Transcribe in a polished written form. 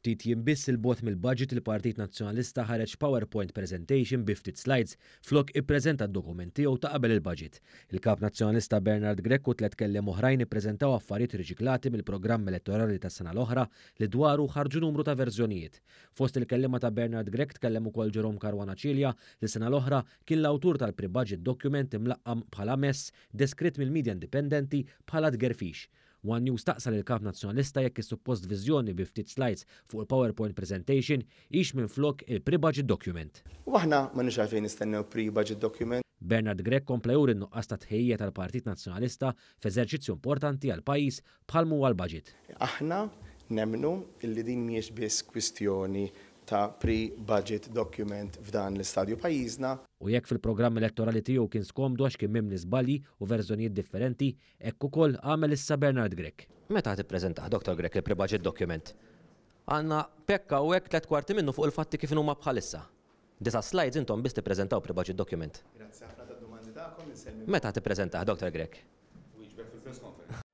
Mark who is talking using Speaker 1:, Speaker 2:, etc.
Speaker 1: Ftit jiem biss 'il bogħod mill-budget, il-Partit Nazzjonalista ħareġ PowerPoint presentation bi ftit slides flok ippreżenta d-dokument tiegħu ta' qabel il-budget. Il-Kap Nazzjonalista Bernard Grech u tliet kelliem oħrajn ippreżentaw affarijiet riċiklati mill-programm elettorali tas-sena l-oħra li dwaru ħarġu numru ta' verżjonijiet. Fost il-kelliema ta' Bernard Grech tkellem ukoll Jerome Caruana Cilia li sena l-oħra kien l-awtur tal-pre-budget document imlaqqam bħala mess, deskritt mill-media indipendenti bħala tgerfix. One News staqsa lill-Kap Nazzjonalista jekk is-suppost viżjoni bi ftit slides fuq il-PowerPoint presentation hix minflok il-pre-budget document.
Speaker 2: U aħna m'għandniex għalfejn nistennew pre-budget document.
Speaker 1: Bernard Grech kompla juri n-nuqqas ta' tħejjija tal-Partit Nazzjonalista f'eżerċizzju importanti għall-pajjiż bħal m'huwa l-budget.
Speaker 2: Aħna nemmnu illi din mhijiex biss kwistjoni ta' pre-budget document f'dan l-istadju pajjiżna.
Speaker 1: U jekk fil-programm elettorali tiegħu kien skomdu għax kien mimli żbalji u verżjonijiet differenti, hekk ukoll għamel issa Bernard Grech. Meta tippreżentah, Dottor Grech, il-pre-budget document? Għandna pekka u hekk 3/4 minnu fuq il-fatti kif inhuma bħalissa. Disa' slides intom biss tippreżentaw pre-budget document.
Speaker 2: Grazzi ħafna tad-domandi tagħkom, insellmi.
Speaker 1: Meta tippreżentah, Dottor Grech?
Speaker 3: Wieġbek fil-press conference.